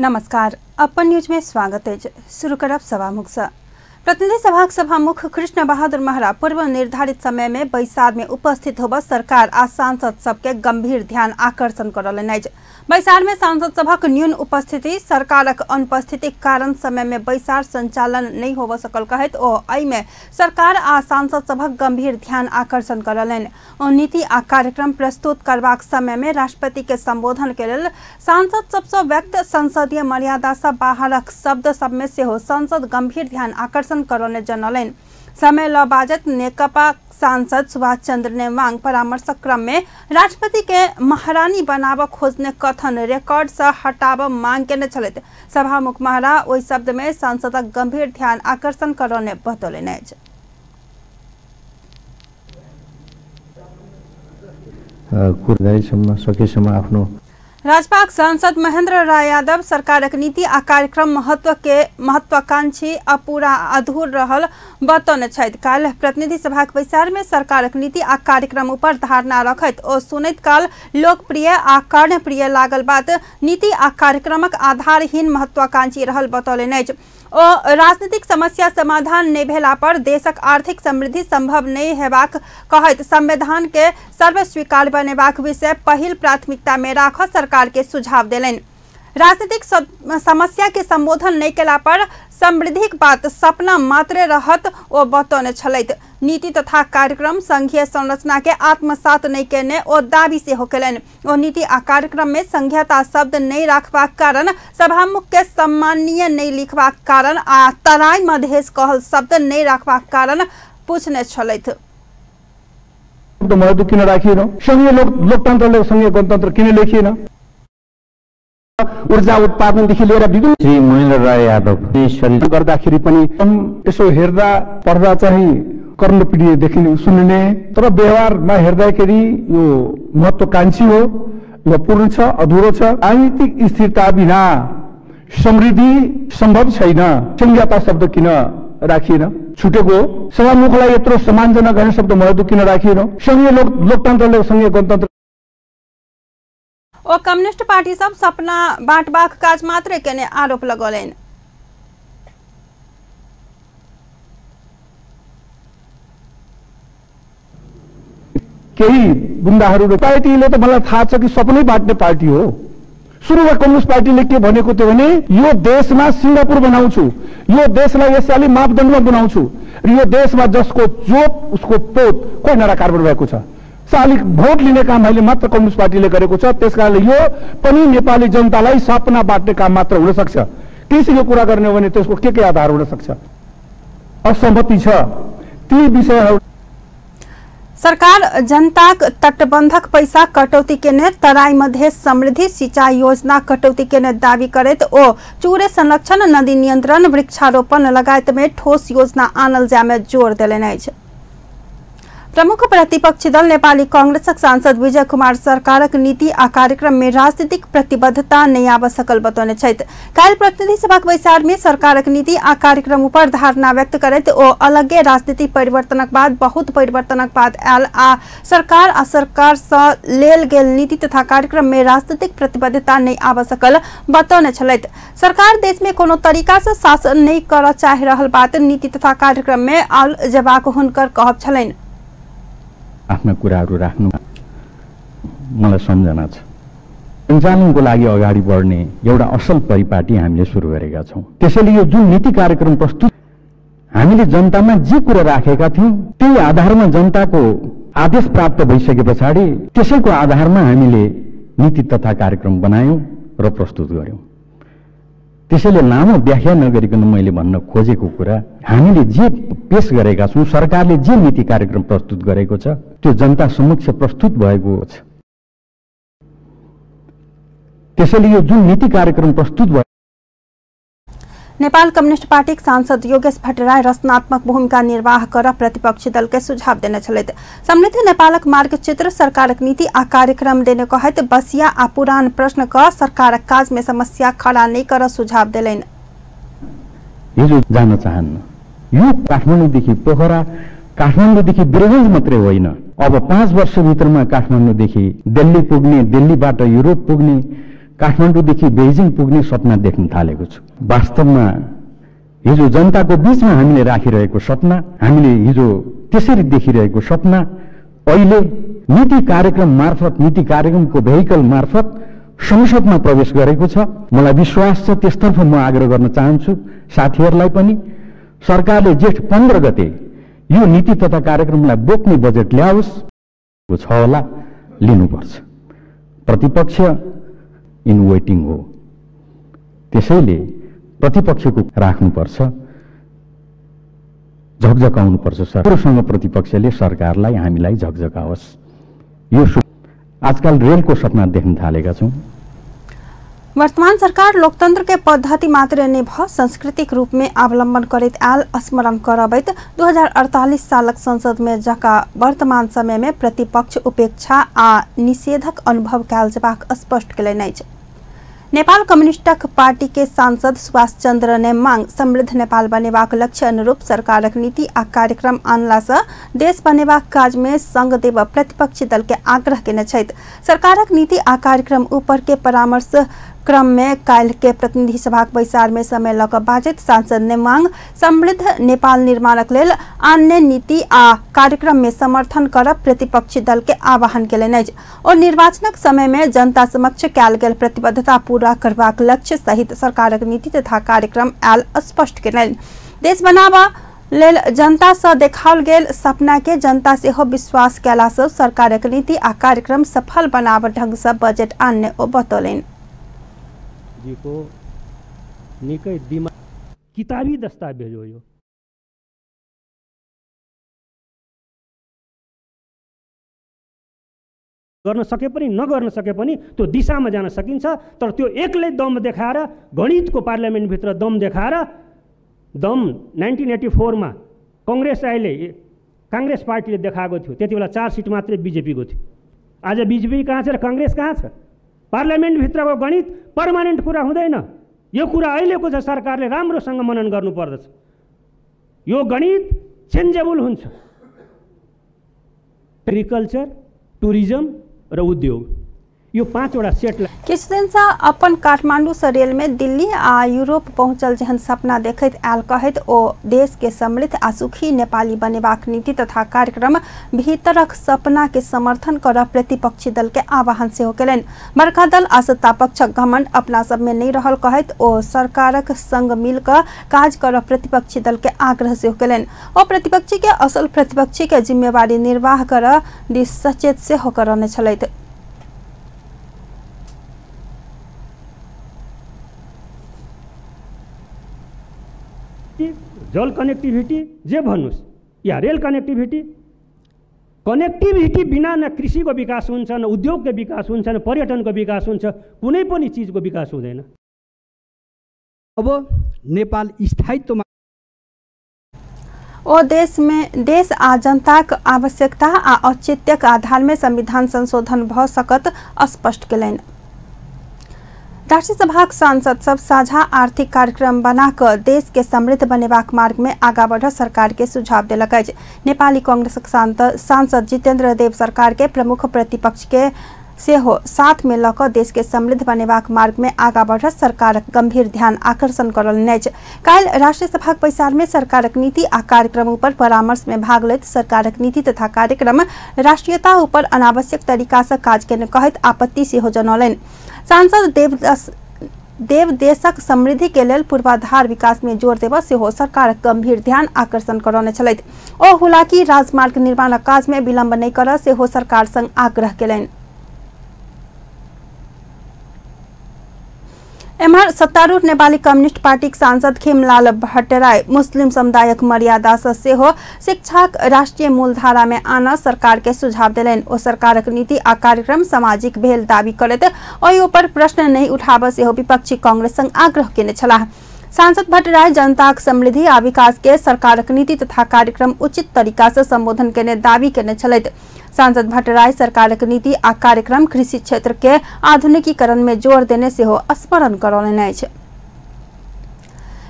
नमस्कार, अपन न्यूज में स्वागत है। शुरू करब सभामुख से। प्रतिनिधि सभा सभामुख कृष्ण बहादुर महरा पूर्व निर्धारित समय में बैसार में उपस्थित होब सरकार आ सांसद सबके गंभीर ध्यान आकर्षण करलनि अछि। बैसार में सांसद सभक न्यून उपस्थिति सरकारक अनुपस्थिति कारण समय में बैसार संचालन नहीं होब सकल कहैत ओ एहिमे सरकार आ सांसद सभक गंभीर ध्यान आकर्षण करलनि। ओ नीति आ कार्यक्रम प्रस्तुत करबाक समय में राष्ट्रपति के संबोधन के लेल सांसद सबसँ व्यक्त संसदीय मर्यादा सँ बाहरक शब्द सब में सेहो संसद गंभीर ध्यान आकर्षण करने जनौलनि। समय ल बाजत नेकपा सांसद सुभाष चंद्र नेवांग परामर्शक क्रम में राष्ट्रपति के महारानी बनाब खोजने कथन रिकॉर्ड से हटाब मांग केने छलथि। सभामुख महरा ओहि शब्द में सांसदक गंभीर ध्यान आकर्षण करने बतौलनि अछि। सकेसम्म आफ्नो राजपाक सांसद महेंद्र राय यादव सरकारक नीति आ कार्यक्रम महत्व के महत्वाकांक्षी अपूरा अधूर रहल बतौने छथि। काल्हि प्रतिनिधि सभाक बैसार में सरकारक नीति आ कार्यक्रम ऊपर धारणा रखैत ओ सुनैत काल लोकप्रिय आ कर्णप्रिय लागल बात नीति आ कार्यक्रमक आधारहीन महत्वाकांक्षी रहल बतौलनि अछि। ओ राजनीतिक समस्या समाधान नहि भेला पर देशक आर्थिक समृद्धि संभव नहि हेबाक कहैत संविधान के सर्वस्वीकार बनेबाक विषय पहिल प्राथमिकता में राख सरकार के सुझाव देलनि। राजनीतिक समस्या के संबोधन नहि केला पर समृद्धिक बात सपना मात्रे रहत ओ बतौने छलथि। नीति तथा कार्यक्रम संघीय संरचना के आत्मसात नहि केने ओ दावी सेहो केलनि। ओ नीति आ कार्यक्रम में संघीयता शब्द नहि राखबाक कारण सभामुख के सम्माननीय नहि लिखबाक कारण आ तराई मधेश कहल शब्द नहि राखबाक कारण पूछने छलथि। महत्व किन राखिएन? संघीय लोकतन्त्रले संघीय गणतन्त्र किन लेखिएन? ऊर्जा उत्पादनदेखि लिएर विभिन्न श्री महेन्द्र राय यादव गर्दाखेरि पनि यसो हेर्दा पढ्दा चाहिँ कर्णप्रिय देखिने सुनिने, तर व्यवहारमा हेर्दाखेरि यो महत्वाकांक्षी हो, यो पूर्ण छ, अधुरो छ। राजनीतिक स्थिरता बिना समृद्धि सम्भव छैन। संघीयता शब्द किन राखिएन? छुटेको हो। सभामुखलाई यत्रो सम्मानजनक होइन शब्द महत्व किन राखिएन? संघीय लोकतन्त्रले संघीय गणतन्त्र ओ कम्युनिस्ट पार्टी सब सपना बांटबाक काज मात्रे केने आरोप लगौलनि। केही बुन्दाहरू पार्टीले त मलाई थाहा छ कि सपनै बाँट्ने पार्टी हो। सुरुमा कम्युनिस्ट पार्टीले के भनेको थियो भने यो देशमा सिङ्गापुर बनाउँछु, यो देशलाई यसरी मापदण्डमा बनाउँछु र यो देशमा जसको जोत उसको पोत कोही नराकार्बन भएको छ। सालिक भोट लिने काम अहिले मात्र कम्युनिस्ट पार्टीले गरेको छ। त्यस कारणले यो पनि नेपाली जनतालाई सपना बाँट्ने काम मात्र हुन सक्छ। त्यसैले कुरा गर्ने हो भने त्यसको के आधार हुन सक्छ? असहमति छ ती विषयहरू। सरकार जनताक तटबंधक पैसा कटौती केने तराई मधेश समृद्धि सिंचाई योजना कटौती केने दावी करैत ओ चूरे संरक्षण, नदी नियंत्रण, वृक्षारोपण लगायत में ठोस योजना आनल जाय में जोर देलनि अछि। प्रमुख प्रतिपक्षी दल नेपाली कांग्रेसक सांसद विजय कुमार सरकारक नीति आ कार्यक्रम में राजनीतिक प्रतिबद्धता नहि आबि सकल बतौने छथि। काल्हि प्रतिनिधि सभाक बैसार में सरकारक नीति आ कार्यक्रम ऊपर धारणा व्यक्त करैत ओ अलगे राजनीतिक परिवर्तनक बाद बहुत परिवर्तनक बाद आयल आ सरकार सँ लेल गेल नीति तथा कार्यक्रम में राजनीतिक प्रतिबद्धता नहि आबि सकल बतौने छलथि। सरकार देश में कोनो तरीका सँ शासन नहि करऽ चाहि रहल बात नीति तथा कार्यक्रम में आयल जेबाक हुनकर कहब छलनि। आफ्ना कुराहरू राख्नु मलाई सम्झना छ। सञ्चालनको लागि अगाडि बढ्ने एउटा असल परिपाटी हामीले सुरु गरेका छौँ। त्यसैले यो जुन नीति कार्यक्रम प्रस्तुत हामीले जनतामा जे कुरा राखेका थियौँ त्यही आधारमा जनताको आदेश प्राप्त भइसके पछाडि त्यसैको आधारमा हामीले नीति तथा कार्यक्रम बनायौँ र प्रस्तुत गऱ्यौँ। त्यसैले लामो व्याख्या नगरिकन मैले भन्न खोजेको कुरा हामीले जे पेश गरेका छौँ, सरकारले जे नीति कार्यक्रम प्रस्तुत गरेको छ त्यो जनता समक्ष प्रस्तुत भएको छ। त्यसैले यो जुन नीति कार्यक्रम प्रस्तुत भयो। नेपाल कम्युनिस्ट पार्टीक सांसद योगेश भट्टराई रचनात्मक भूमिका निर्वाह कर प्रतिपक्षी दल के सुझाव देने छलथि। समृद्ध नेपालक मार्गचित्र सरकारक नीति आ कार्यक्रम देने कहैत बसिया आ पुरान प्रश्न क सरकारक काज में समस्या खड़ा नहि कर सुझाव देलनि। हिजो जान चाहन्न। यो काठमाडौँदेखि पोखरा, काठमाडौँदेखि वीरगञ्ज मात्रै होइन, अब 5 वर्षभित्रमा काठमाडौँदेखि दिल्ली पुग्ने, दिल्लीबाट युरोप पुग्ने, काठमाडौँदेखि बेजिङ पुग्ने सपना देख्न थालेको छु। वास्तवमा हिजो जनताको बीचमा हामीले राखिरहेको सपना, हामीले हिजो त्यसरी देखिरहेको सपना अहिले नीति कार्यक्रम मार्फत, नीति कार्यक्रमको भेहिकल मार्फत संसदमा प्रवेश गरेको छ। मलाई विश्वास छ, त्यसतर्फ म आग्रह गर्न चाहन्छु साथीहरूलाई पनि, सरकारले जेठ 15 गते यो नीति तथा कार्यक्रमलाई बोक्ने बजेट ल्याओस् छ होला, लिनुपर्छ। प्रतिपक्ष इन वेटिङ हो, त्यसैले प्रतिपक्षको राख्नुपर्छ, झकझकाउनुपर्छ। सरसँग प्रतिपक्षले सरकारलाई, हामीलाई झकझकाओस्। यो आजकल रेलको सपना देख्न थालेका छौँ। वर्तमान सरकार लोकतंत्र के पद्धति मात्र नै भ सांस्कृतिक रूप में अवलंबन करैत आयल स्मरण करबैत 2048 सालक संसद में जका वर्तमान समय में प्रतिपक्ष उपेक्षा आ निषेधक अनुभव कयल जेबाक स्पष्ट केलनि अछि। नेपाल कम्युनिस्टक पार्टी के सांसद सुभाष चंद्र नेमाङ समृद्ध नेपाल बनेबाक लक्ष्य अनुरूप सरकारक नीति आ कार्यक्रम आनला से देश बनेबाक काज में संग देब प्रतिपक्षी दल के आग्रह केने छथि। सरकारक नीति आ कार्यक्रम ऊपर के परामर्श क्रम में काल्हि के प्रतिनिधि सभाक बैसार में समय लऽ कऽ बाजैत सांसद नेमाङ समृद्ध नेपाल निर्माणक लेल अन्य नीति आ कार्यक्रम में समर्थन करब प्रतिपक्षी दल के आह्वान केलनि अछि। ओ निर्वाचनक समय में जनता समक्ष कयल गेल प्रतिबद्धता पूरा करबाक लक्ष्य सहित सरकारक नीति तथा कार्यक्रम आयल स्पष्ट केलनि। देश बनाबऽ लेल जनता से देखाओल गेल सपना के जनता सेहो विश्वास कयला से सरकारक नीति आ कार्यक्रम सफल बनाबऽ ढंग से बजट आनने ओ बतौलनि। जी को निकै दिमाग किताबी दस्तावेज हो यो। गर्न सके पनि नगर्न सके पनि त्यो दिशामा जान सकिन्छ, तर त्यो एक्लै दम देखाएर, गणितको पार्लियामेन्टभित्र दम देखाएर, दम 1984 मा कङ्ग्रेस अहिले काङ्ग्रेस पार्टीले देखाएको थियो, त्यति बेला 4 सिट मात्रै बीजेपीको थियो। आज बीजेपी कहाँ छ र कङ्ग्रेस कहाँ छ? पार्लियामेन्टभित्रको गणित पर्मानेन्ट कुरा हुँदैन। यो कुरा अहिलेको छ, सरकारले राम्रोसँग मनन गर्नुपर्दछ। यो गणित चेन्जेबल हुन्छ। एग्रिकल्चर, टुरिज्म र उद्योग, यो 5 वटा सेटलाई किछु दिन से अपन काठमांडू से रेल में दिल्ली आ यूरोप पहुंचल जेहन सपना देखैत आयल कहैत ओ देश के समृद्ध आ सुखी नेपाली बनेबाक नीति तथा कार्यक्रम भीतरक सपना के समर्थन कर प्रतिपक्षी दल के आह्वान सेहो केलनि। बड़का दल आ सत्ता पक्षक घमंड अपना सब में नहीं रहल कहैत ओ सरकारक संग मिल कऽ काज कर प्रतिपक्षी दल के आग्रह सेहो केलनि। ओ प्रतिपक्षी के असल प्रतिपक्षी के जिम्मेवारी निर्वाह कर दिस सचेत सेहो करने छलथि। जल कनेक्टिभिटी जे भन्नुहोस् या रेल कनेक्टिभिटी, कनेक्टिभिटी बिना न कृषिको विकास हुन्छ, न उद्योगको विकास हुन्छ, न पर्यटनको विकास हुन्छ, कुनै पनि चिजको विकास हुँदैन। अब नेपाल स्थायित्वमा ओ देश में देश आ जनताक आवश्यकता आ औचित्यक आधार में संविधान संशोधन भ सकत स्पष्ट केलनि। राष्ट्रिय सभाक सांसद सब साझा आर्थिक कार्यक्रम बनाकर देश के समृद्ध बनेबाक मार्ग में आगा बढ़ सरकार के सुझाव देलक अछि। नेपाली कांग्रेसक सांसद जितेंद्र देव सरकार के प्रमुख प्रतिपक्ष के सेहो साथ में लऽ कऽ देश के समृद्ध बनेबाक मार्ग में आगा बढ़ सरकारक गंभीर ध्यान आकर्षण करलनि अछि। काल्हि राष्ट्रिय सभाक बैसार में सरकारक नीति आ कार्यक्रम ऊपर परामर्श में भाग लैत सरकारक नीति तथा कार्यक्रम राष्ट्रीयता ऊपर अनावश्यक तरीका से काज केने कहैत आपत्ति सेहो जनौलनि। सांसद देव देशक समृद्धि के लेल पूर्वाधार विकास में जोर देबऽ सेहो सरकारक गंभीर ध्यान आकर्षण करौने छलथि। ओ हुलाकी राजमार्ग निर्माणक काज में विलंब नहि करऽ सेहो सरकार संग आग्रह केलनि। एम्हर सत्तारूढ़ नेपाली कम्युनिस्ट पार्टीक सांसद खेमलाल भट्टराई मुस्लिम समुदायक मर्यादा से सेहो शिक्षाक राष्ट्रीय मूलधारा में आनऽ सरकार के सुझाव देलनि। ओ सरकारक नीति आ कार्यक्रम सामाजिक भेल दावी करैत ओहि ऊपर प्रश्न नहि उठाबऽ सेहो विपक्षी कांग्रेस संग आग्रह केने छलाह। सांसद भट्टराई जनताक समृद्धि आ विकास के सरकारक नीति तथा कार्यक्रम उचित तरीका से संबोधन केने दावी केने छलथि। सांसद भट्टराई सरकारक नीति आ कार्यक्रम कृषि क्षेत्र के आधुनिकीकरण में जोर देने सेहो स्मरण करौलनि अछि।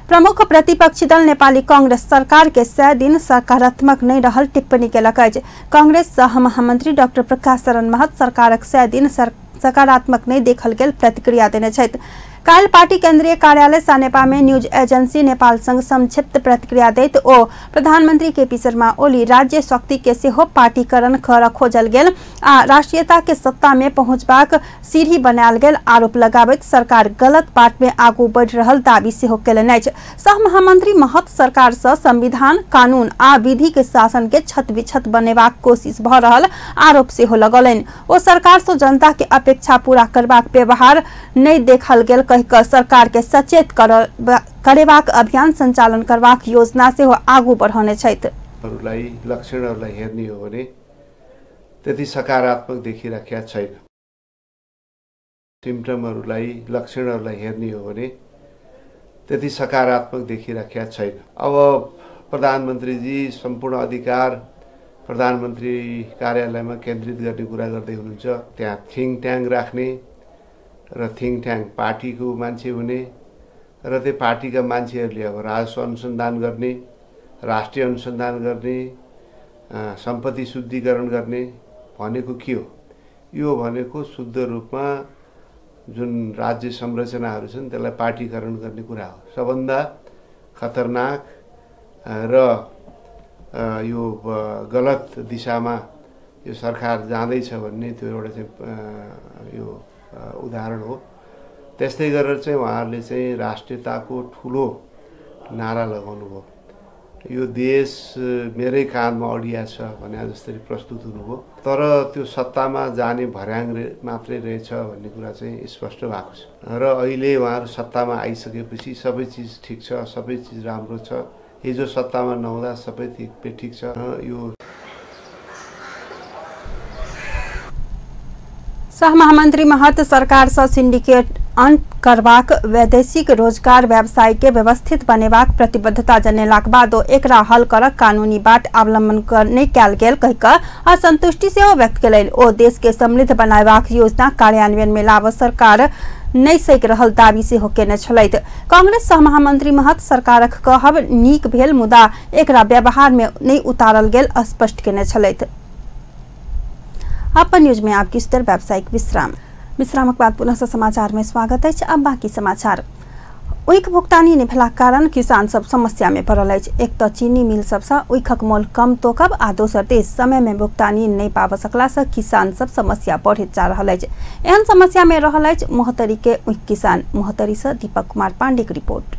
प्रमुख प्रतिपक्षी दल नेपाली कांग्रेस सरकार के 100 दिन सकारात्मक नहीं रहल टिप्पणी केलक अछि। कांग्रेस सह महामंत्री डॉक्टर प्रकाश शरण महत सरकारक 100 दिन सकारात्मक नहि देखल गेल प्रतिक्रिया देने छथि। काल्हि पार्टी केंद्रीय कार्यालय सानेपा में न्यूज एजेंसी नेपाल संग संक्षिप्त प्रतिक्रिया दैत ओ प्रधानमंत्री केपी शर्मा ओली राज्य शक्ति के सेहो पार्टीकरण कर खोजल गेल आ राष्ट्रीयता के सत्ता में पहुंचबाक सीढ़ी बनायल गेल आरोप लगाबैत सरकार गलत बाट में आगू बढ़ि रहल दावी सेहो केलनि अछि। सह महामंत्री महत सरकार सँ संविधान, कानून आ विधि के शासन के छत विछत बनेबाक कोशिश भऽ रहल आरोप सेहो लगौलनि। ओ सरकार सँ जनता के अपेक्षा पूरा करबाक व्यवहार नहि देखल गेल कहिकऽ सरकार के सचेत करेबाक अभियान संचालन करबाक योजना सेहो आगू बढ़ौने छथि। लक्षणहरूलाई हेर्ने हो भने त्यति सकारात्मक देखिराखेका छैन। सिम्पटमहरूलाई लक्षणहरूलाई हेर्ने हो भने त्यति सकारात्मक देखिराखेका छैन। अब प्रधानमन्त्रीजी सम्पूर्ण अधिकार प्रधानमन्त्री कार्यालयमा केन्द्रित गर्ने कुरा गर्दै हुनुहुन्छ। त्यहाँ थिङ्क ट्याङ्क राख्ने र थिङ्क ट्याङ्क पार्टीको मान्छे हुने र त्यो पार्टीका मान्छेहरूले अब राजस्व अनुसन्धान गर्ने, राष्ट्रिय अनुसन्धान गर्ने, सम्पत्ति शुद्धिकरण गर्ने भनेको के हो? यो भनेको शुद्ध रूपमा जुन राज्य संरचनाहरू छन् त्यसलाई पार्टीकरण गर्ने कुरा हो। सबभन्दा खतरनाक र यो गलत दिशामा यो सरकार जाँदैछ भन्ने त्यो एउटा चाहिँ यो उदाहरण हो। त्यस्तै गरेर चाहिँ उहाँहरूले चाहिँ राष्ट्रियताको ठुलो नारा लगाउनु भयो। यो देश मेरै काँधमा अडिया छ भने जसरी प्रस्तुत हुनुभयो, तर त्यो सत्तामा जाने भर्याङ मात्रै रहेछ भन्ने कुरा चाहिँ स्पष्ट भएको छ। र अहिले उहाँहरू सत्तामा आइसकेपछि सबै चिज ठिक छ, सबै चिज राम्रो छ, हिजो सत्तामा नहुँदा सबै ठिक छ। यो सह महामंत्री महत सरकार सँ सिंडिकेट अंत करबाक, वैदेशिक रोजगार व्यवसाय के व्यवस्थित बनेबाक प्रतिबद्धता जनेलाक बादो एकरा हल करक कानूनी बाट अवलंबन नहि कयल गेल कहिकऽ असंतुष्टि सेहो व्यक्त केलनि। ओ देश के समृद्ध बनेबाक योजना कार्यान्वयन में लाबऽ सरकार नहि सकि रहल दावी सेहो केने छलथि। कांग्रेस सह महामंत्री महत सरकारक कहब नीक भेल मुदा एकरा व्यवहार में नहि उतारल गेल स्पष्ट केने छलथि। अपन न्यूज में आपकी स्तर व्यावसायिक विश्राम। विश्रामक बाद पुनः समाचार में स्वागत है। अब बाकी समाचार। ऊख भुगतानी नहि भेलाक कारण किसान सब समस्या में पड़ल अछि। एक तऽ चीनी मिल सबसँ ऊखक मोल कम तोकब आ दोसर देश समय में भुगतानी नहि पाबि सकला सँ किसान सब समस्या बढ़ैत जा रहल अछि। एहन समस्या में रहल अछि महोत्तरी के ऊख किसान। महोत्तरी सँ दीपक कुमार पांडे के रिपोर्ट।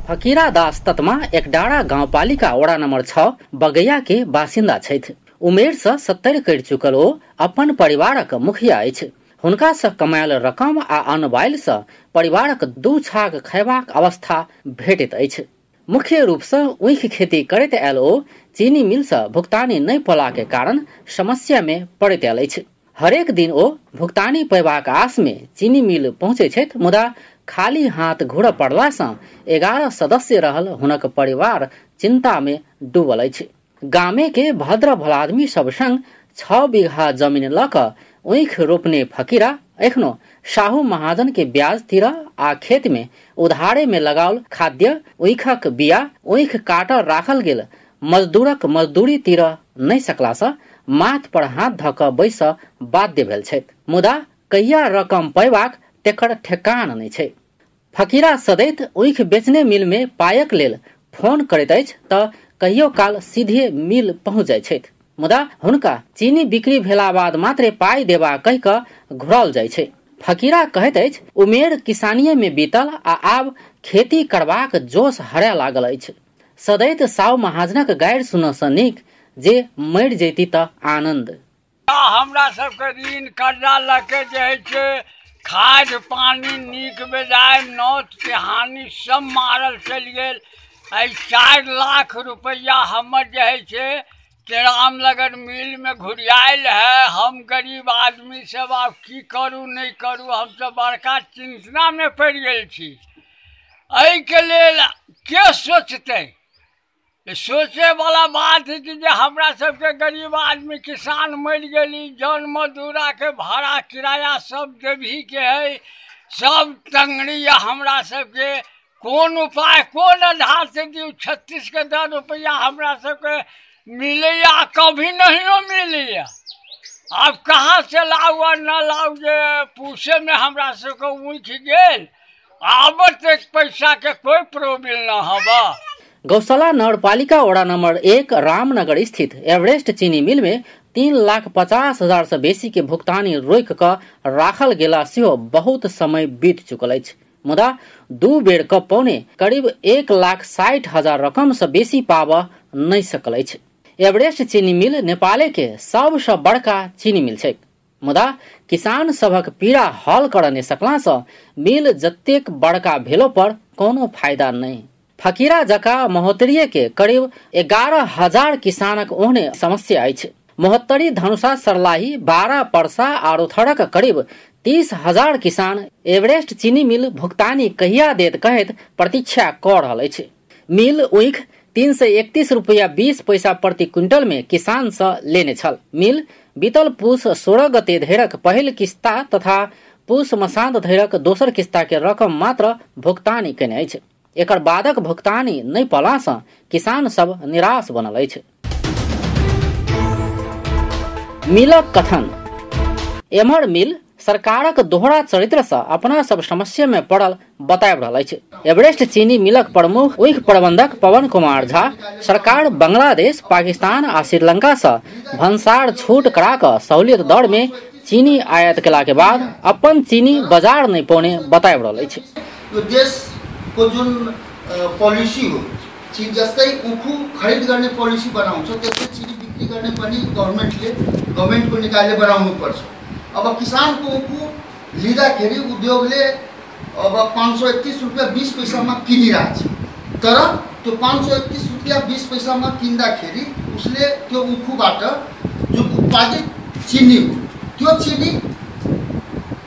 फकीरा दास ततमा एकडारा गाउँपालिका वडा नम्बर 6 बगैया के बासिन्दा छथि। उमेर से 70 करि चुकल ओ अपन परिवारक मुखिया अछि। हुनका से कमायल रकम आ अनबाइल से परिवारक दू छाक खयबाक अवस्था भेटैत अछि। मुख्य रूप से ऊख खेती करैत आयल ओ चीनी मिल से भुगतानी नहि पला के कारण समस्या में पड़ैत आयल अछि। हरेक दिन ओ भुगतानी पेबाक आस में चीनी मिल पहुँचे छथि, मुदा खाली हाथ घुरऽ पड़ला से 11 सदस्य रहल हुनक परिवार चिंता में डूबल अछि। गामे के भद्र भलादमी सब संग 6 बीघा जमीन लऽ कऽ ऊख रोपने फकीरा एखनो साहू महाजन के ब्याज तिर आ खेत में उधारे में लगाओल खाद्य, ऊखक बिया, ऊख काटल राखल गेल मजदूरक मजदूरी तिर नहि सकला सँ माथ पर हाथ धऽ कऽ बैस बाध्य भेल छथि। मुदा कहिया रकम पैबाक तेकर ठेकान नहि छै। फकीरा सदैत ऊख बेचने मिल में पायक लेल फोन करैत अछि तऽ कहियो काल सीधे मिल पहुँच जाइ छथि, मुदा हुनका चीनी बिक्री भेला बाद मात्रे पाइ देबा कहि कऽ घुराओल जाइ छै। फकीरा कहैत अछि उमेर किसानीये में बीतल आ आब खेती करबाक जोश हरय लागल अछि। सदैत साउ महाजनक गारि सुनऽ सँ नीक जे मरि जैती तऽ आनंद। हमरा सबके ऋण कर्जा लऽ के जे होइ छै खाद पानी नीक बेजाय नौत हानि सब मारल चलि गेल। एहि 4 लाख रुपैआ हमर जे होइ छै रामनगर मिल में घुरियायल है। हम गरीब आदमी सब आब की करू नहीं करू, हमसब बड़का चिंतना में पड़ि गेल छी। एहिके लेल के सोचतै? सोचे वाला बात है कि जे हमरा सबके गरीब आदमी किसान मरि गेली, जन मजदूरा के भाड़ा किराया सब देबही के है, सब टंगड़ी हमरा सबके। कोन उपाय कोन आधार से दियौ? 36 के 10 रुपैआ हमरा सबके मिलैया, कभी नहियो मिलैया। आब कहाँ से लाउ आ न लाउ जे पूछे में हमरा सबके उठि गेल। आब तक पैसा के कोई प्रॉब्लम न हवा। गौशाला नगरपालिका वडा नंबर 1 रामनगर स्थित एवरेस्ट चीनी मिल में 3,50,000 से बेसी के भुगतानी रोक क राखल गेला सेहो बहुत समय बीत चुकल अछि। मुदा 2 बेर क पौने करीब 1,60,000 रकम से बेसी पाब नहीं सकल अछि। एवरेस्ट चीनी मिल नेपाल के सबसँ बड़का चीनी मिल छै, मुदा किसान सभक पीड़ा हल कर नहीं सकला से मिल जतेक बड़का भेलो पर कोनो फायदा नहीं। फकीरा जका महोत्तरीय के करीब 11,000 किसानक ओहने समस्या अछि। महोत्तरी, धनुषा, सर्लाही, 12, परसा आ रोथड़क करीब 30,000 किसान एवरेस्ट चीनी मिल भुगतानी कहिया देत कहैत प्रतीक्षा क रहल अछि। मिल ऊख 331 रुपया 20 पैसा प्रति क्विंटल में किसान से लेने छल। मिल बीतल पुष 16 गते धैरक पहिल किस्ता तथा पुष मसांत धैरक दोसर किस्ता के रकम मात्र भुगतानी केने अछि। एकर बादक भुगतानी नहि पला सँ किसान सब निराश बनल अछि। मिलक कथन। एम्हर मिल सरकारक दोहरा चरित्र सँ अपना सब समस्या में पड़ल बताबि रहल अछि। एवरेस्ट चीनी मिलक प्रमुख ऊख प्रबंधक पवन कुमार झा सरकार बांग्लादेश, पाकिस्तान आ श्रीलंका सँ भंसार छूट करा कऽ सहूलियत दर में चीनी आयात केला के बाद अपन चीनी बाजार नहि पौने बताबि रहल अछि। देशको जुन पोलिसी हो, जस्तै उखु खरिद गर्ने पोलिसी बनाउँछ त्यस्तै चिनी बिक्री गर्ने पनि गभर्नमेन्टको निकायले बनाउनु पर्छ। अब किसानको उखु लिँदाखेरि उद्योगले अब 531 रुपियाँ 20 पैसामा किनिरहेछ, तर त्यो 531 रुपियाँ 20 पैसामा किन्दाखेरि उसले त्यो उखुबाट जुन उत्पादित चिनी हो त्यो चिनी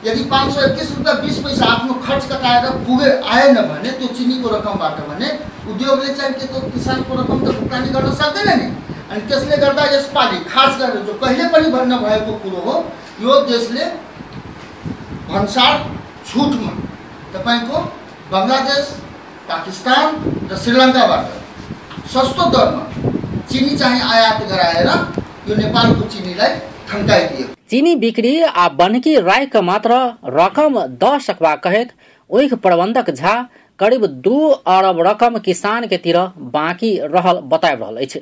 यदि 531 रुपियाँ 20 पैसा आफ्नो खर्च कटाएर पुगे आएन भने त्यो चिनीको रकमबाट भने उद्योगले चाहिँ के त्यो किसानको रकम त भुक्तानी गर्न सक्दैन नि। अनि त्यसले गर्दा यसपालि खास गरेर जो कहिले पनि भन्न भएको कुरो हो, यो देशले भन्सार छुटमा तपाईको बङ्गलादेश, पाकिस्तान र श्रीलङ्काबाट सस्तो दरमा चिनी चाहिँ आयात गराएर यो नेपालको चिनीलाई थन्काइदियो। चीनी बिक्री आ बनकी राय के मात्र रकम the सकबा कहैत ऊख प्रबंधक झा करीब 2 अरब रकम किसान के तिर बाकी रहल बताबि रहल अछि।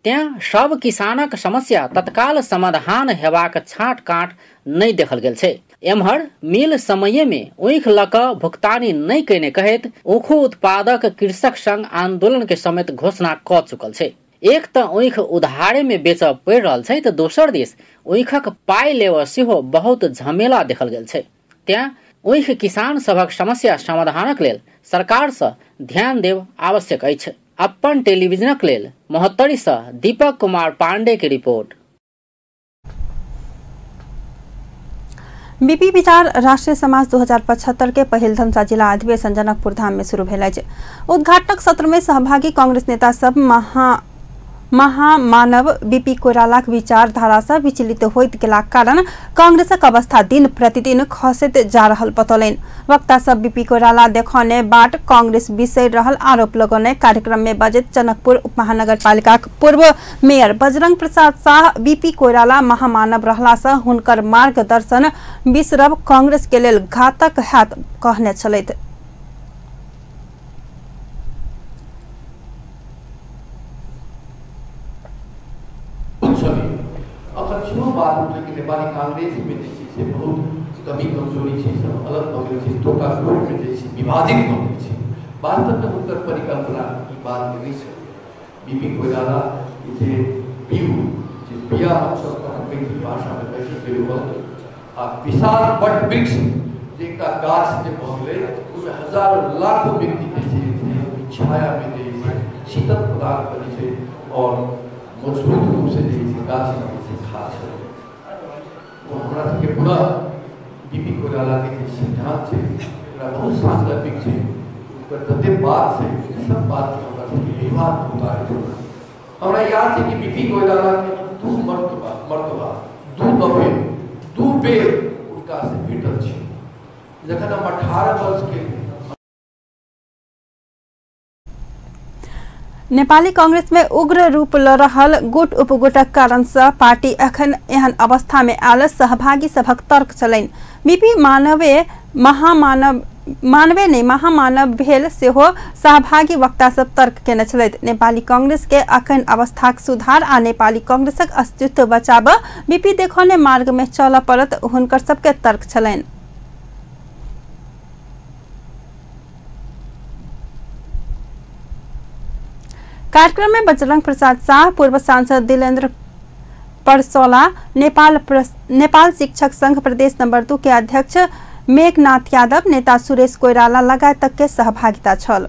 त्यहाँ सब किसानक समस्या तत्काल समाधान हेबाक छाँट काट नहि देखल गेल छै। एम्हर मिल समय में ऊख लऽ कऽ भुगतानी नहि केने कहैत ऊखु उत्पादक कृषक संग आंदोलन के समेत घोषणा क चुकल छै। एक त ऊख उधारे में बेचऽ पड़ि रहल छै त दोसर दिस ऊखक पाइ लेबऽ सेहो बहुत झमेला देखल गेल छै। त्यहाँ ऊख किसान सभक समस्या समाधानक लेल सरकार सँ ध्यान देब आवश्यक अछि। अपन टेलीविजनक लेल महोत्तरी सँ दीपक कुमार पांडे के रिपोर्ट। बीपी विचार राष्ट्रीय समाज 2075 के पहिल धनुषा जिला अधिवेशन जनकपुर धाम में शुरू भेल अछि। उद्घाटनक सत्र में सहभागी कांग्रेस नेता सब महामानव बीपी कोइरालाक विचारधारा से विचलित होइत गेलाक कारण कांग्रेसक अवस्था दिन प्रतिदिन खसैत जा रहल बतौलनि। वक्ता सब बीपी कोइराला देखौने बाट कांग्रेस बिसरि रहल आरोप लगौने कार्यक्रम में बजैत जनकपुर उपमहानगरपालिकाक पूर्व मेयर बजरंग प्रसाद शाह बीपी कोइराला महामानव रहला से हुनकर मार्गदर्शन बिसरब कांग्रेस के लेल घातक हैत कहने छलथि। बात उठे कि नेपाली कांग्रेस में जे छै से बहुत कमी कमजोरी छै, सब अलग भऽ गेल छै, टोका टोक में जे छै विभाजित भऽ गेल छै। वास्तवमे हुनकर परिकल्पना ई बात नहि छलै। बीपी कोइराला जे बिउ जे बिया हमसब मैथिली भाषामे कहै छी बिरुवल आ विशाल बट वृक्ष जे एकटा गाछ जे भऽ गेलै ओहिमे हजारों लाखों व्यक्तिके जे छै छायामे जे छै शीतल प्रदान करै छै और मजबूत रूपसँ जे छै गाछ जे छै खा छै। ओ हमरा सबके पूरा बीपी कोइरालाके जे सिद्धांत छै एकरा बहुत सान्दर्भिक छै, ओकर जतेक बात छै सब बातके हमरा सबके व्यवहार उतारै छै। हमरा याद छै कि बीपी कोइरालाके 2 मर्तबा 2 दफे 2 बेर हुनका से भेटल छी। जखन हम 18 वर्षके नेपाली कांग्रेस में उग्र रूप ल रहल गुट उपगुटक कारण से पार्टी अखन एहन अवस्था में आयल सहभागी सभक तर्क छलनि। बीपी मानवे ने महामानव भेल सेहो सहभागी वक्ता सब तर्क केने छलथि। नेपाली कांग्रेस के अखन अवस्थाक सुधार आ नेपाली कांग्रेसक अस्तित्व बचाब बीपी देखौने मार्ग में चलऽ पड़त हुनकर सबके तर्क छलनि। कार्यक्रम में बजरंग प्रसाद शाह, पूर्व सांसद दिलेन्द्र परसौला, नेपाल शिक्षक संघ प्रदेश नंबर 2 के अध्यक्ष मेघनाथ यादव, नेता सुरेश कोइराला लगायत तक के सहभागिता छल।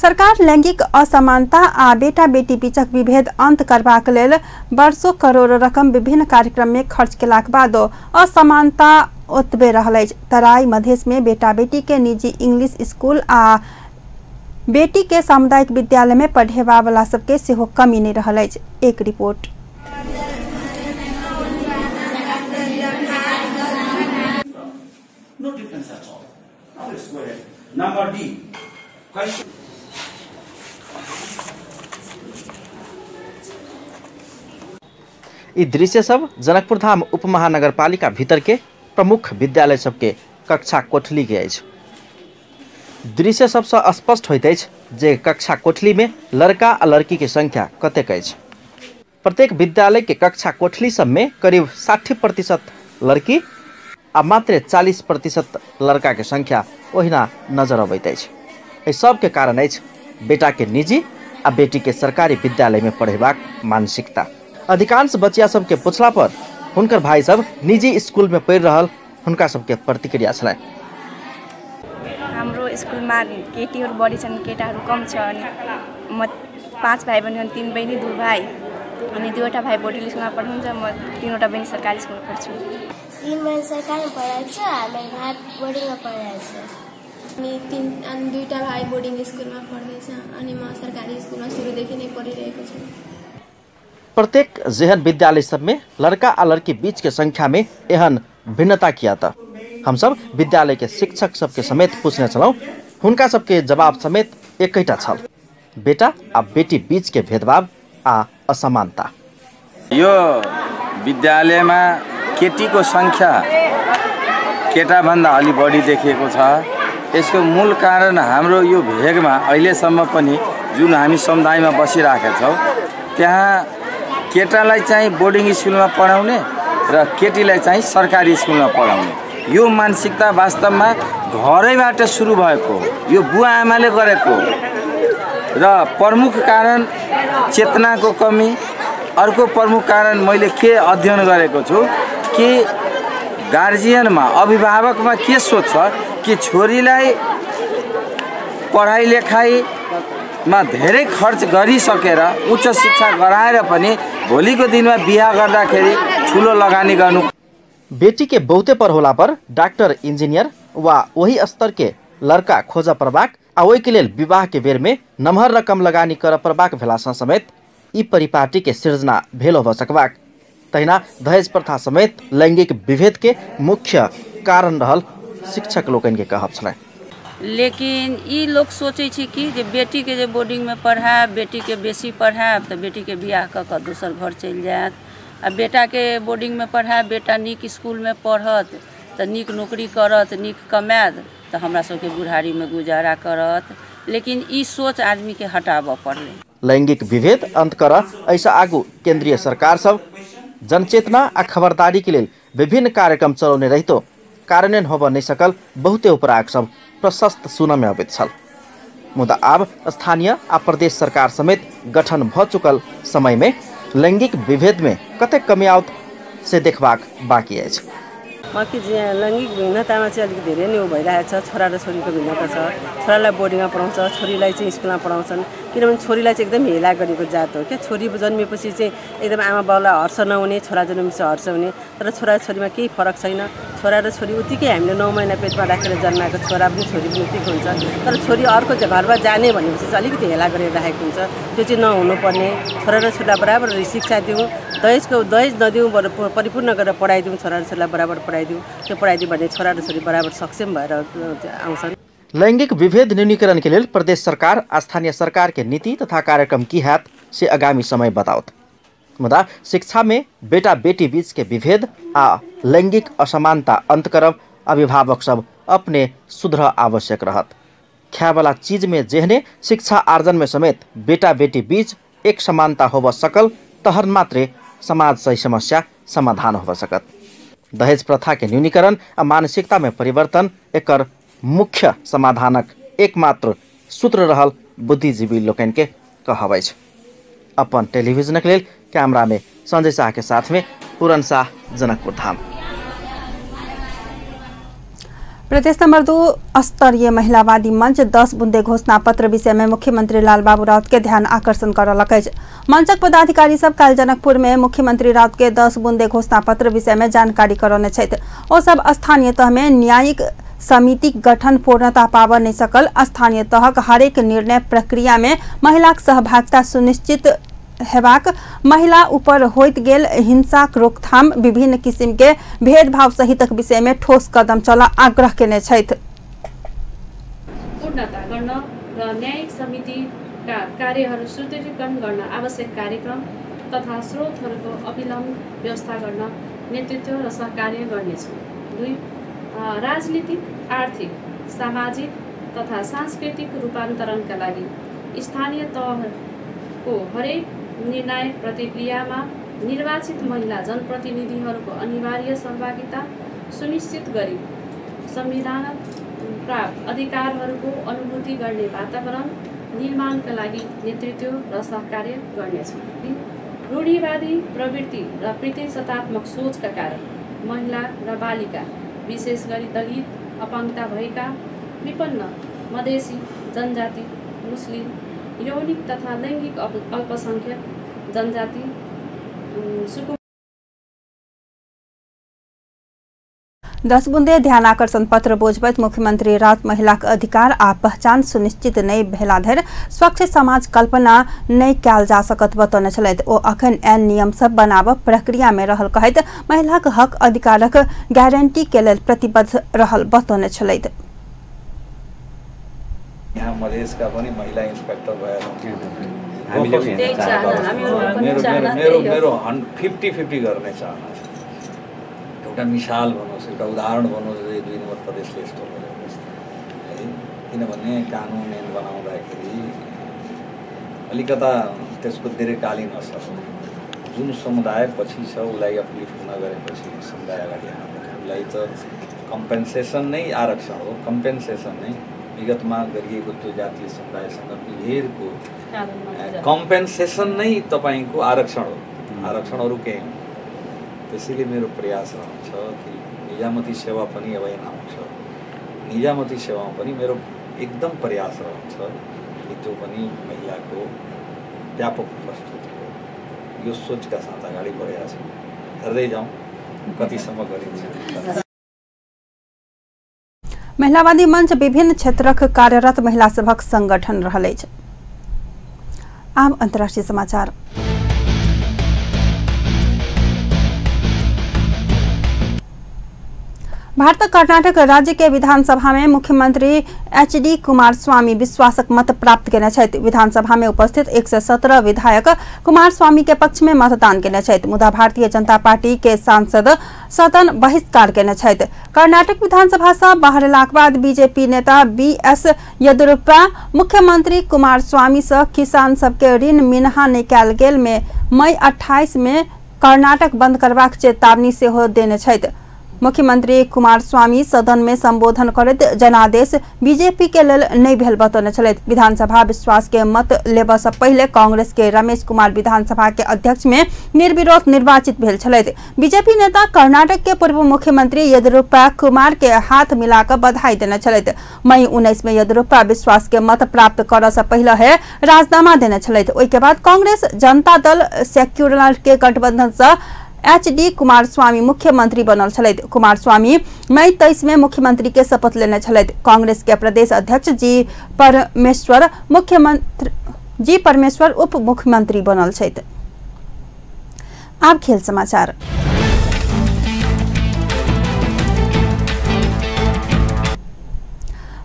सरकार लैंगिक असमानता आ बेटा बेटी बीचक विभेद अंत करबाक लेल वर्षों करोड़ रकम विभिन्न कार्यक्रम में खर्च केलाक बादो असमानता ओतबे रहल अछि। तराई मधेश में बेटा बेटी के निजी इंग्लिश स्कूल आ बेटी के सामुदायिक विद्यालय में पढ़ेबा वाला सबके सेहो कमी नहीं रहल अछि। एक report. No difference at all. Now let's go ahead. Number D. Question. ई दृश्य सब जनकपुर धाम उपमहानगरपालिका भीतर के प्रमुख विद्यालय सबके कक्षा कोठली के अछि। दृश्य सबसँ स्पष्ट होइत अछि जे कक्षा कोठली में लड़का आ लड़की के संख्या कतेक अछि। प्रत्येक विद्यालय के कक्षा कोठली सब में करीब 60% लड़की आ मात्र 40% लड़का के संख्या ओहिना नजर अबैत अछि। एहि सबके कारण अछि बेटा के निजी आ बेटी के सरकारी विद्यालय में पढ़ेबाक मानसिकता। अधिकांश बच्चा सबके पूछला पर हुनकर भाई सब निजी स्कूल में पढ़ि रहल हुनका सबके प्रतिक्रिया छलनि। हाम्रो स्कुलमा केटीहरू बढी छन्, केटाहरू कम छ। अनि म 5 भाइ बहिनी, 3 बहिनी 2 भाइ, अनि 2वटा भाइ बोर्डिङ स्कुलमा पढ्नुहुन्छ, म 3वटा बहिनी सरकारी स्कुलमा पढ्छु। 3 बहिनी सरकारीमा पढाएको छ, मेरो भाइ बोर्डिङमा पढाएको छ। अनि 2टा भाइ बोर्डिङ स्कुलमा पढ्दैछ, अनि म सरकारी स्कुलमा सुरुदेखि नै पढिरहेको छु। प्रत्येक जेहन विद्यालय सब में लड़का आ लड़की बीच के संख्या में एहन भिन्नता किया त हम सब विद्यालय के शिक्षक सबके समेत पूछने छलहुँ, हुनका सबके जवाब समेत एकैटा छल, बेटा आ बेटी बीच के भेदभाव आ असमानता। यो विद्यालयमा केटीको संख्या केटाभन्दा अलि बढी देखिएको छ। यसको मूल कारण हाम्रो यो भेगमा अहिलेसम्म पनि जुन हामी समुदायमा बसिरहेका छौँ त्यहाँ केटालाई चाहिँ बोर्डिङ स्कुलमा पढाउने र केटीलाई चाहिँ सरकारी स्कुलमा पढाउने यो मानसिकता वास्तवमा घरैबाट सुरु भएको, यो बुवा आमाले गरेको र प्रमुख कारण चेतनाको कमी। अर्को प्रमुख कारण मैले के अध्ययन गरेको छु कि गार्जियनमा अभिभावकमा के सोच छ कि छोरीलाई पढाइ लेखाइमा धेरै खर्च गरिसकेर उच्च शिक्षा गराएर पनि भोलिको दिनमा बिहा गर्दाखेरि ठुलो लगानी गर्नु। बेटी के बहुते पर होला पर डाक्टर इंजीनियर वा वही स्तर के लड़का खोज परबाक आ ओहि के लेल विवाह के बेर में नमहर रकम लगानी कर परबाक भेलासँ समेत ई परिपाटी के सृजना भेल हो सकबाक। तहिना दहेज प्रथा समेत लैंगिक विभेद के मुख्य कारण रहल शिक्षक लोकनि के कहब छलनि। लेकिन ई लोक सोचै छै कि जे बेटीके जे बोर्डिंगमे पढ़ायब, बेटीके बेसी पढ़ायब तऽ बेटीके बियाह कऽ कऽ दोसर घर चलि जायत, आ बेटाके बोर्डिंगमे पढ़ायब, बेटा नीक स्कूलमे पढ़त तऽ नीक नौकरी करत, नीक कमायत तऽ हमरा सबके बुढ़ारीमे गुजारा करत। लेकिन ई सोच आदमीके हटाबऽ पड़लै। लैंगिक विभेद अंत कर एहिसँ आगू केंद्रीय सरकार सब जनचेतना आ खबरदारी के लेल विभिन्न कार्यक्रम चलौने रहितो कार्यान्वयन होबऽ नहि सकल बहुते उपराग सब प्रशस्त सुनमे अबैत छल। मुदा आब स्थानीय आ प्रदेश सरकार समेत गठन भऽ चुकल समय में लैंगिक विभेद में कतेक कमी आओत से देखबाक बाँकी अछि। बाँकी लैङ्गिक भिन्नतामा चाहिँ अलिक धेरै नै भइरहेको छ। छोरा र छोरीको भिन्नता छ। छोरालाई बोर्डिङमा पढाउँछ, छोरीलाई चाहिँ स्कुलमा पढाउँछन्, किनभने छोरीलाई चाहिँ एकदम हेला गरेको जात हो क्या। छोरी जन्मेपछि चाहिँ एकदम आमा बाउलाई हर्ष नहुने, छोरा जन्मेपछि हर्ष हुने। तर छोरा छोरीमा केही फरक छैन। छोरा र छोरी उत्तिकै हामीले 9 महिना पेटमा राखेर जन्माएको छोरा पनि छोरी पनि उत्तिकै हुन्छ। तर छोरी अर्को घरमा जाने भनेपछि चाहिँ अलिकति हेला गरेर राखेको हुन्छ। त्यो चाहिँ नहुनुपर्ने। छोरा र छोरीलाई बराबर शिक्षा दिउँ, दहेज नदिउँ, बरु परिपूर्ण गरेर पढाइदिउँ, छोरा र छोरीलाई बराबर पढाइदिउँ। त्यो पढाइदियो भने छोरा र छोरी बराबर सक्षम भएर आउँछन्। लैंगिक विभेद न्यूनीकरण के लेल प्रदेश सरकार आ स्थानीय सरकार के नीति तथा कार्यक्रम की हैत से आगामी समय बताओत। मुदा शिक्षा में बेटा बेटी बीच के विभेद आ लैंगिक असमानता अंत करब अभिभावक सब अपने सुधर आवश्यक रहत। खायवाला चीज में जेहने शिक्षा आर्जन में समेत बेटा बेटी बीच एक समानता होब सकल तहन मात्रे समाज सही समस्या समाधान होब सकत। दहेज प्रथा के न्यूनीकरण आ मानसिकता में परिवर्तन एकर मुख्य समाधानक एकमात्र सूत्र रहल बुद्धिजीवी लोकनि के कहब अछि। अपन टेलीविजनक लेल कैमरा में संजय शाह के साथ में पूरन शाह, जनकपुर धाम। प्रदेश नंबर 2 स्तरीय महिलावादी मंच 10 बुंदे घोषणा पत्र विषय में मुख्यमंत्री लालबाबू राउत के ध्यान आकर्षण करलक अछि। मंचक पदाधिकारी सब काल्हि जनकपुर में मुख्यमंत्री राउत के 10 बुंदे घोषणा पत्र विषय में जानकारी करौने छथि। ओ सब स्थानीय तह में न्यायिक समिति गठन पूर्णता पाबऽ नहि सकल, स्थानीय तहक हरेक निर्णय प्रक्रिया में महिलाक सहभागिता सुनिश्चित हेबाक, महिला ऊपर होइत गेल हिंसाक रोकथाम, विभिन्न किसिम के भेदभाव सहितक विषय में ठोस कदम चला आग्रह केने छथि। पूर्णता गर्न र न्यायिक समितिका कार्यहरू सुदृढीकरण गर्न आवश्यक कार्यक्रम तथा स्रोतहरूको अविलम्ब व्यवस्था गर्न नेतृत्व र सहकार्य गर्नेछु। 2 राजनीतिक, आर्थिक, सामाजिक तथा सांस्कृतिक रूपान्तरणका लागि स्थानीय तहको हरेक निर्णायक प्रतिक्रियामा निर्वाचित महिला जनप्रतिनिधिहरूको अनिवार्य सहभागिता सुनिश्चित गरी संविधान प्राप्त अधिकारहरूको अनुभूति गर्ने वातावरण निर्माणका लागि नेतृत्व र सहकार्य गर्नेछु। रूढिवादी प्रवृत्ति र प्रतिशतात्मक सोचका कारण महिला र बालिका, विशेष गरी दलित, अपाङ्गता भएका, विपन्न, मधेसी, जनजाति, मुस्लिम, यौनिक तथा लैङ्गिक अल्पसङ्ख्यक जनजाति, 10 बुंदे ध्यान आकर्षण पत्र बोझबैत मुख्यमंत्री राउत महिलाक अधिकार आ पहचान सुनिश्चित नहि भेला धरि स्वच्छ समाज कल्पना नहि कयल जा सकत बतौने छलथि। ओ अखन एन नियम सब बनाबऽ प्रक्रिया में रहल कहैत महिलाक हक अधिकारक गारंटी के लेल प्रतिबद्ध रहल बतौने छलथि। यहाँ मधेसका पनि महिला इन्सपेक्टर भएर मेरो मेरो 50-50 गर्ने चाहना छ। एउटा मिसाल बनोस्, एउटा उदाहरण बनोस्, 2 नम्बर प्रदेशले यस्तो गरेको है। किनभने कानुन ऐन बनाउँदाखेरि अलिकता त्यसको दीर्घकालीन असर हो। जुन समुदाय पछि छ उसलाई अपलिफ्ट नगरेपछि समुदाय अगाडि आउँदैन। उसलाई त कम्पेन्सेसन नै आरक्षण हो, कम्पेन्सेसन नै विगतमा गरिएको त्यो जातीय समुदायसँग विभेदको कम्पेन्सेसन नै तपाईँको आरक्षण हो, आरक्षण अरू केही हो। त्यसैले मेरो प्रयास रहन्छ कि निजामती सेवा पनि अब यहाँ आउँछ, निजामती सेवामा पनि मेरो एकदम प्रयास रहन्छ कि त्यो पनि महिलाको व्यापक उपस्थिति हो। यो सोचका साथ अगाडि बढेका छौँ, हेर्दै जाउँ कतिसम्म गरिन्छ। महिलावादी मंच विभिन्न क्षेत्रक कार्यरत महिला सभक संगठन रहल अछि। आम अंतर्राष्ट्रीय समाचार। भारत कर्नाटक राज्य के विधानसभा में मुख्यमंत्री एचडी कुमारस्वामी विश्वासक मत प्राप्त केने छथि। विधानसभा में उपस्थित 117 विधायक कुमारस्वामी के पक्ष में मतदान केने छथि, मुदा भारतीय जनता पार्टी के सांसद सदन बहिष्कार केने छथि। कर्नाटक विधानसभा से बहरेलाक बाद बीजेपी नेता बीएस येदियुरप्पा मुख्यमंत्री कुमारस्वामी से किसान सबके ऋण मिनहा नहि कयल गेल में मई 28 में कर्नाटक बंद करबाक चेतावनी सेहो देने छथि। मुख्यमंत्री कुमारस्वामी सदन में संबोधन करैत जनादेश बीजेपी के लेल नहि भेल बतौने छलथि। विधानसभा विश्वास के मत लेबऽ से पहिले कांग्रेस के रमेश कुमार विधानसभा के अध्यक्ष में निर्विरोध निर्वाचित भेल छलथि। बीजेपी नेता कर्नाटक के पूर्व मुख्यमंत्री येदियुरप्पा कुमार के हाथ मिलाकर बधाई देने छलथि। मई 19 में येदियुरप्पा विश्वास के मत प्राप्त करऽ से पहिले है राजीनामा देने छलथि। ओहि के बाद कांग्रेस जनता दल सेक्युलर के गठबंधन से एचडी कुमारस्वामी मुख्यमंत्री बनल छलथि। कुमारस्वामी मई 23 में मुख्यमंत्री के शपथ लेने छलथि। कांग्रेस के प्रदेश अध्यक्ष जी परमेश्वर उप मुख्यमंत्री बनल छथि। आब खेल समाचार।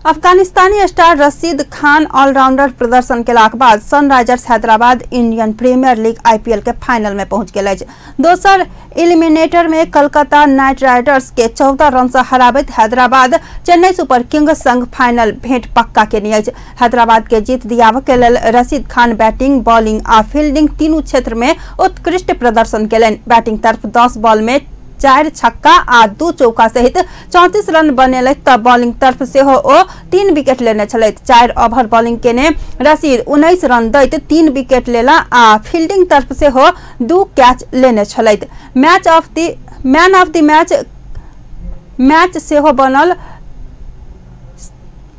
अफगानिस्तानी स्टार रशीद खान ऑलराउंडर प्रदर्शन केलाक बाद Sunrisers Hyderabad Indian Premier League IPL के फाइनल में पहुंच गेल अछि। दोसर एलिमिनेटर में कलकत्ता नाइट राइडर्स के 14 रन से हराबैत हैदराबाद चेन्नई सुपर किंग्स संग फाइनल भेंट पक्का केने अछि। हैदराबाद के जीत दियाबय के लेल रशीद खान बैटिंग, बॉलिंग आ फील्डिंग तीनू क्षेत्र में उत्कृष्ट प्रदर्शन केलनि। बैटिंग तरफ 10 बॉल में 4 छक्का आ 2 चौका सहित 34 रन बनेलथि त बॉलिंग तरफ सेहो ओ 3 विकेट लेने छलथि। 4 ओवर बॉलिंग केने रशीद 19 रन दैत 3 विकेट लेला आ फील्डिंग तरफ सेहो 2 कैच लेने छलथि। मैन ऑफ the match सेहो बनल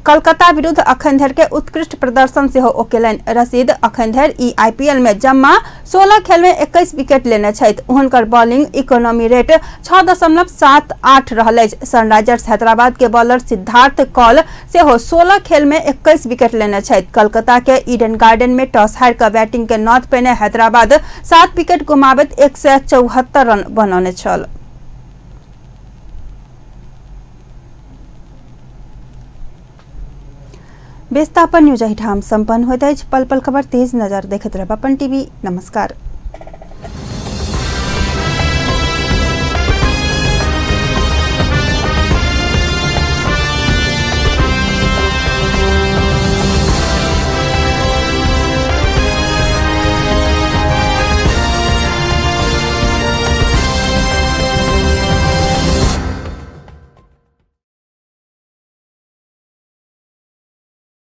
कलकत्ता विरुद्ध अखन धरि के उत्कृष्ट प्रदर्शन सेहो ओ केलनि। रशीद अखन धरि ई आईपीएल में जम्मा 16 खेल में 21 विकेट लेने छथि। हुनकर बॉलिंग इकोनॉमी रेट 6.78 रहल अछि। सनराइजर्स हैदराबाद के बॉलर सिद्धार्थ कौल सेहो 16 खेल में 21 विकेट लेने छथि। कलकत्ता के ईडन गार्डन में टॉस हारि कऽ बैटिंग के नौत पेने हैदराबाद 7 विकेट गुमाबैत 174 रन बनौने छल। व्यस्तापन न्यूज एहिठाम सम्पन्न होइत अछि। पल पल खबर तेज नजर देखैत रहब अपन टीवी। नमस्कार।